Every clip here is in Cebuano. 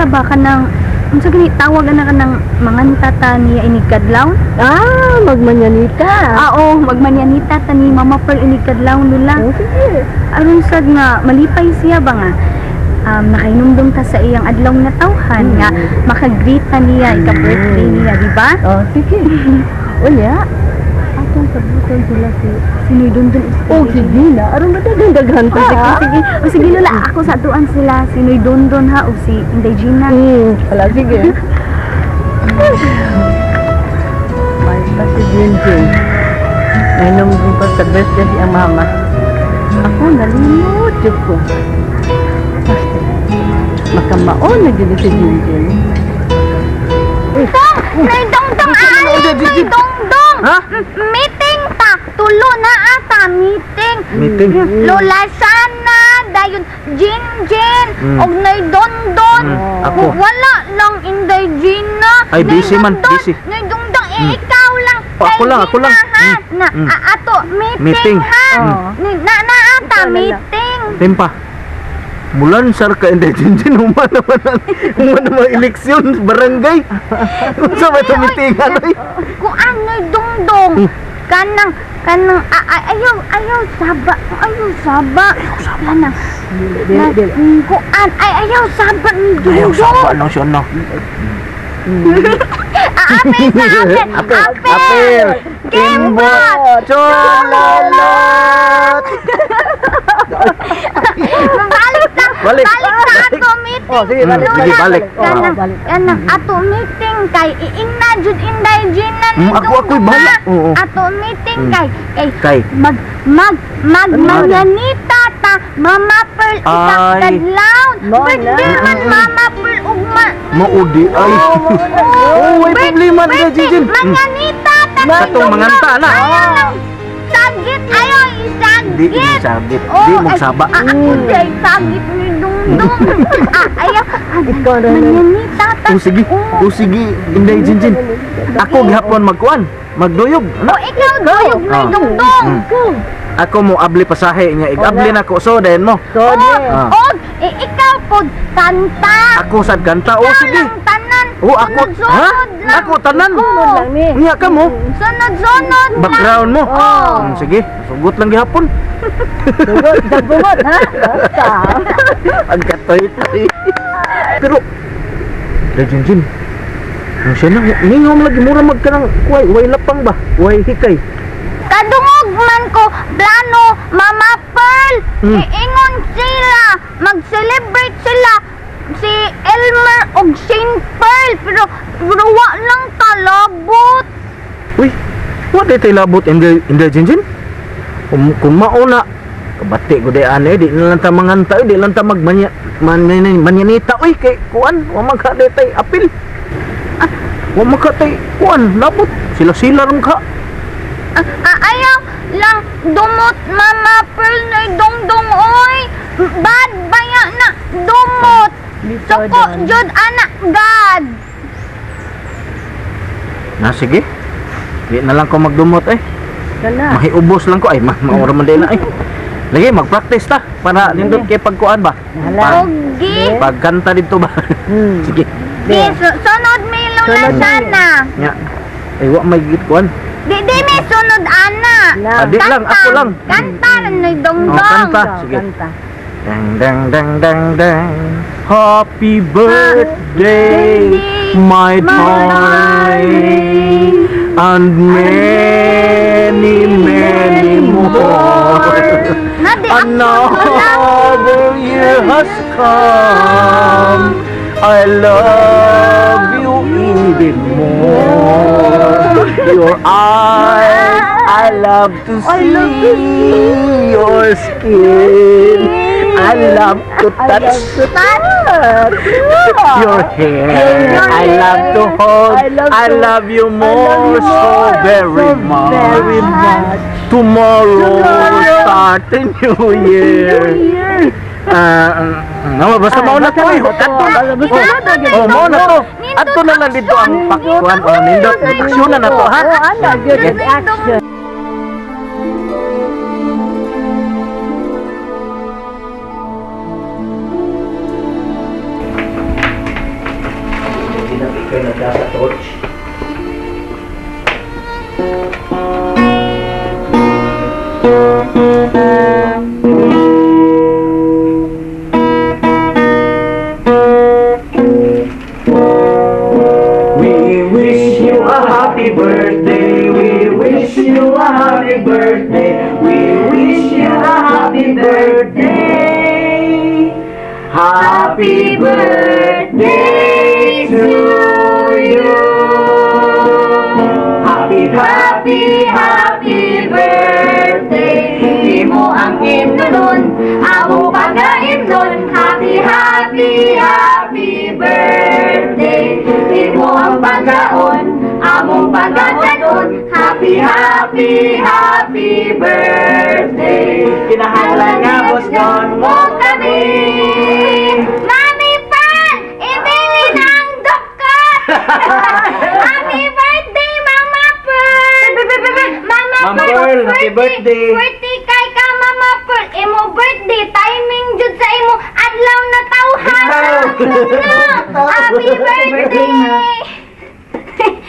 Lola ba kanang unsa gani tawag ana kanang manganta ta niya inig kadlaw? Ah, magmanyanita. Ah, oo, magmanyanita ta ni Mama Pearl inig kadlaw, Lola. Oh, sige. Aron sad nga malipay siya ba nga nakainumdum ta sa iyang adlaw na tawhan nga makagreet ta niya ika-birthday niya, di ba? Oh, sige. Unya, atong sabuton sila si Sinoy Dondon. Oh, si Gina. Aron ba daghan-daghan Oh, ta? sige, sige. O sige, Lola, ako sa atuan sila Sinoy Dondon ha o si Inday Gina. Wala, sige. May pa si Jinjin. Nainom pa sa birthday si ang mama. Ako, nalimot jud ko. Basta, makamaon na jud si Jinjin. Dong! Nay Dongdong, aalis! Nay Dongdong! Ha? Meeting ta! Tulo na ata, meeting! Meeting? Lola Sana, dayon Jin Jin, og Nay Dondon. Ako. Wala lang Inday Gina. Ay, Nay busy man, Dondon, busy. Nay Dongdong, eh, ikaw lang. Oh, ako Kay lang, ako Gina, lang. ha? Na, ato, meeting, Meeting. ha? Na, na ata, Ikaw na lang. meeting. Tempa. Mulan sar ka Inday Jinjin human naman ang human naman eleksyon barangay. Unsa ba ito meetingan oy? Kuan Nay Dongdong. Kanang kanang ayaw ayaw saba, ayaw saba, kanang Dili, dili. kuan ay ayaw saba ni Ayaw Dongdong. saba lang siya no. Ah, apel sa apel. Apel, Apel. apel. Kimbot. Cholalot. Balik ta. Balik. Balik sa ato meeting. Oh, sige, balik. Lola, Sige, balik. Kanang Oh, balik. kanang ato meeting kay iingna jud Inday Gina ni Ako'y Dongdong, bahala. ha? Oo. Ato meeting kay kay Kay. mag mag mag manyanita ta Mama Pearl Ay. ikakadlaw. Mo na. Birthday man Mama Pearl ugma. Maudi ay. Oh, way problema Inday Jinjin. Manyanita ta ni Katong Dongdong. manganta na. Ayaw lang sagit, ayaw isagit. Di mo sagit. Oh, Di mo ay, saba. Ako di sagit ni Dongdong. Ah, ayaw. Ikaw na lang. Manyanita ta. Oh sige. Oh sige, Inday Jinjin. Ako gihapon magkuan, magduyog. Ano? O ikaw duyog ni Dongdong. Ako mo abli pasahe niya, igabli na ko so then mo. So, Oh, di. og ikaw pod kanta. Ako sad kanta. Oh Ikaw sige. lang tanan. Oh ako. Sunod-sunod Ha? lang. Ako tanan. Oo. Lang ni. Niya ka mo. Sunod-sunod lang. Background mo. Oo. Sige, sugot lang gihapon. Sugot, sugot, ha? Basta. Pagkatoy-toy. Pero Inday Jinjin. Ang siya na, ningaw lagi mura mag kanang way, way lapang ba? Way hikay. Kadungog man ko plano Mama Pearl. Iingon sila, mag-celebrate sila si Elmer og Shane Pearl pero pero wa lang talabot. Uy, wa day tay labot Inday Inday Jinjin. Kung mauna, kabati ko day ane, di na lang ta manganta, di lang ta magmanya manyanita, uy, kay kuan, wa magka day tay apil. Wa magka tay kuan, labot. Sila-sila ron ka. Ayaw lang dumot Mama Pearl na dongdong oy. Bad baya na dumot. Suko jud anak God. Na sige. Di na lang ko magdumot eh. Kana. Mahiubos lang ko ay maura man din na eh. Lagi mag-practice ta para nindot kay pagkuan ba. Hala. Ogi. Pagkanta dito ba. Sige. Di, sunod mi Lola Sunod. Sana. Nya. Ay wa may git kuan. Di di mi sunod ana. Lang. Ah, di lang ako lang. Kanta na dongdong. Oh, kanta. Sige. Kanta. Dang dang dang dang dang. Happy birthday, my darling, and many many more. Na di ako Another year has come. I love you even more. Your eyes, I love to see. Your skin, I love to touch. Your hair, I love to hold. I love you more, so very much. Very much. Tomorrow, start a new year. Ah, no, basta mao na to eh. Adto na. Oh, mao na to. Adto na lang dito ang pakkuan o nindot. Aksyon na to ha. Oh, ana, good Sige. Action. Kayo na sa torch. We wish you a happy birthday. We wish you a happy birthday. We wish you a happy birthday. Happy birthday to you. Happy, happy, happy birthday. Imo ang imnonon, amo pagaimnon. Happy, happy, happy birthday. Imo ang pagaon, among pagakanon. Happy, happy, happy birthday. Kinahanglan nga busnon mo kami. Mami Pearl, ibili na ang dukot. Happy birthday, Mama Pearl. Mama Ma'am Pearl, happy birthday. Birthday kay ka, Mama Pearl. Imo birthday, timing jud sa imo adlaw na tawhan. No, happy birthday.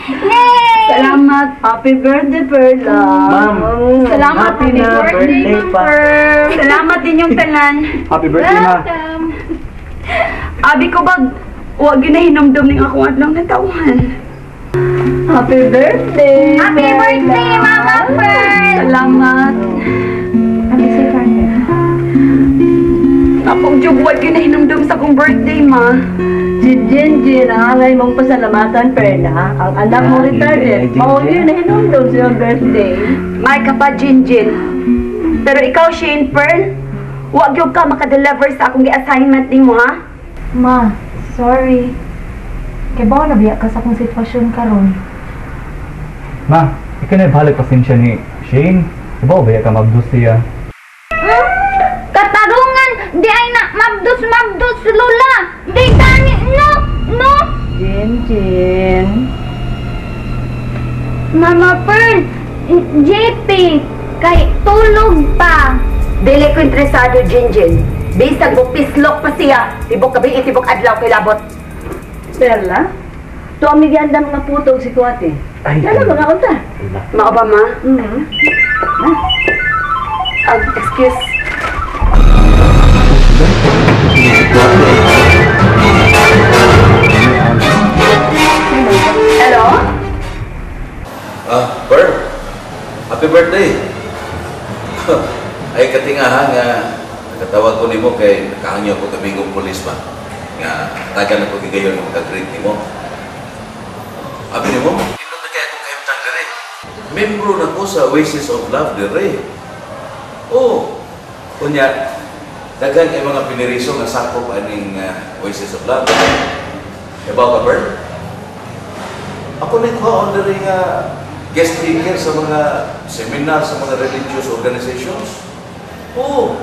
Yay! Salamat. Happy birthday, Perla. Ma'am, Salamat, happy na birthday Ma'am pa. Pearl. Salamat din yung tanan. Happy birthday, ma. Welcome. Abi ko bag, wag ginahinomdom ning akong adlaw na tawhan. Happy birthday. Happy birthday, Mama Pearl. Salamat. Happy si Carmen. Akong jug wag ginahinomdom sa akong birthday, ma. Si Jinjin, ang angay mong pasalamatan, Perla. Ang anak mo Ah, retarded. Jinjin. Mao yun, nahinumdum sa iyong birthday. May ka pa, Jinjin. Pero ikaw, Shane Pearl, wag gyud ka makadeliver sa akong gi-assignment nimo, ha? Ma, sorry. Kay bawo na biya ka sa akong sitwasyon karon. Ma, ikaw na balik pasensya ni Shane. Iba ba ka mabdus siya? Katarungan, di ay na mabdus mabdus lula. Di gani no, no. Jinjin. Mama Pearl, JP, kay tulog pa. Dili ko interesado, Jinjin. Bisag mo pislok pa siya. Tibok gabi, tibok adlaw kay labot. Perla, tuwa mi giandam nga putog si Kuwate. Ay, Dala mga unta. Mao ba, ma? Mm-hmm. Excuse. Hello? Ah, Pearl, happy birthday. Ay katinga ha nga nakatawag ko nimo kay nakahangyo ko kamingong pulis ba. Nga tagan ako gigayon nga maka-greet nimo. Abi nimo, nindot na kay akong kahimtang dere. Membro na ko sa Oasis of Love dere. Oh, kunya daghan kay mga piniriso nga sakop aning Oasis of Love. Ibaw ka, Pearl? Ako na kuhaon diri nga guest speaker sa mga seminar sa mga religious organizations. Oo.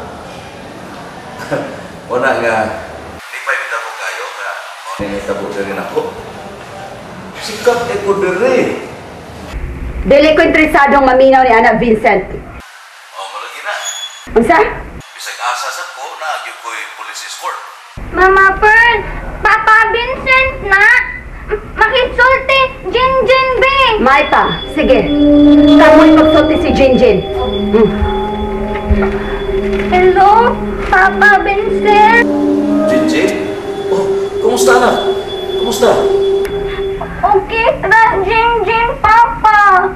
Wala nga, di pa ibita ko kayo nga mao ni tabo diri nako. Sikat e ko diri. Dili ko interesadong maminaw ni Ana Vincent. Oh, malagi na. Unsa? Bisag asa sa ko na gyud ko'y police escort. Mama Pearl, Papa Vincent na. Makisulti, Jinjin B. May pa, sige. Kamoy pagsulti si Jinjin. Hello, Papa Vincent. Jinjin? Oh, kumusta na? Kumusta? Okay ra, Jinjin, Papa.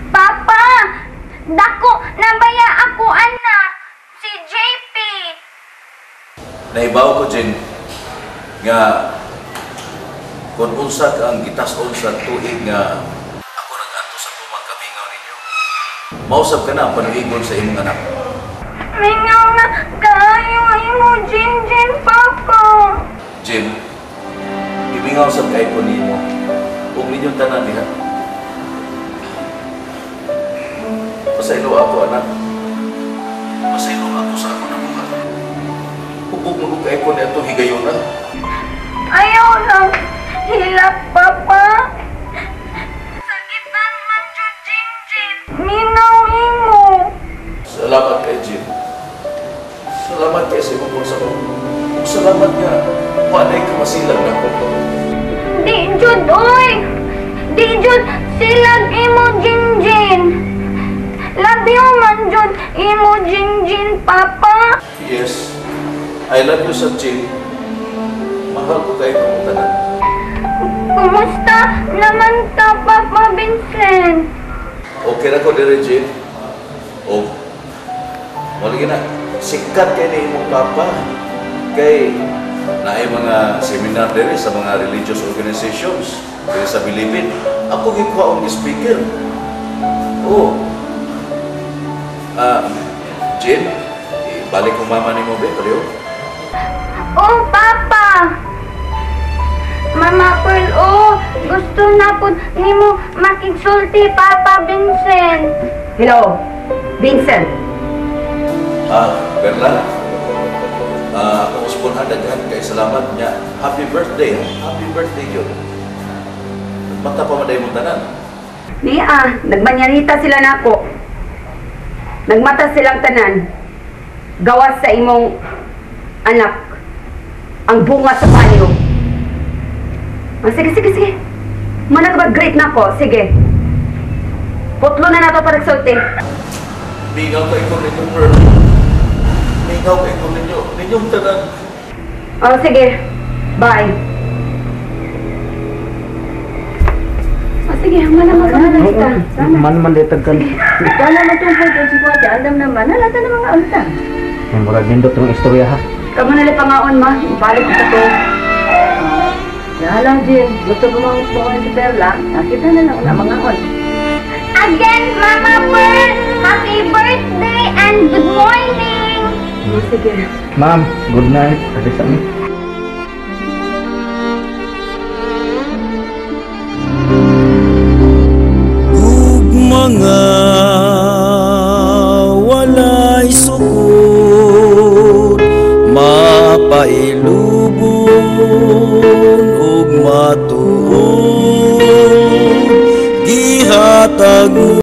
Papa, dako nabaya ako anak, si JP. Naibaw ko, Jin, nga kung unsa ka ang gitas-on sa tuig nga ako nag-anto sa tumang kamingaw ninyo. Mausab ka na ang panuigon sa imong anak. Mingaw na kaayo imo, Jinjin, Papa. Jin, gimingaw sab kay ko nimo ug ninyong tanan diha. Pasaylo ako, anak. Pasaylo ako sa ako nabuhat. Hubog mo ko kay ko ni atong higayuna. Ayaw lang. Hilak, Papa. Sakitan man jud, Jinjin. Minaw imo. Salamat kay Jim. Salamat kay sa imong pagsakop. Ug salamat nga walay kamasilag nako. Di jud oy. Di jud silag imo Jinjin. Love you man jud imo Jinjin, Papa. Yes, I love you sa Jane. Mahal ko kayo kung tanan. Kumusta naman ta, Papa Vincent? Okay ra ko dire, Jane. O, wala na. Sikat kay ni imong papa. Kay naay mga seminar dire sa mga religious organizations dire sa Bilibid. Ako gikuha ang speaker. Oh. Ah, Jane, balik kong mama nimo be, pareho. Oh, Papa! Mama Pearl, oh, gusto na po nimo makigsulti, Papa Vincent. Hello, Vincent. Ah, Perla. Ah, akong usbon ha, daghan kay salamat niya. Happy birthday, ha? Happy birthday yun. Mata pa maday mong tanan. Niya, nagmanyanita sila nako. Nagmata silang tanan. Gawas sa imong anak. Ang bunga sa panyo. Ah, sige, sige, sige. Mana ka mag-greet nako? Sige. Putlo na nato para sulti. Mingaw kay ko ninyo, Pearl. Mingaw kay ko ninyo. Ninyong tanan. Oh, sige. Bye. Oh, sige, mana magkamanita. Man man di tagkan. Wala matungkol kay si Kuwate, andam naman. Halata na mga untang. Ay, murag nindot tong istorya ha. Kamu na pangaon ma. Balik ko to. Nahala, Jin. Gusto ko mga mo si Perla. Nakita na lang na mga on. Again, Mama Pearl, happy birthday and good morning! Oh, sige. Ma'am, good night. Ate sa mi.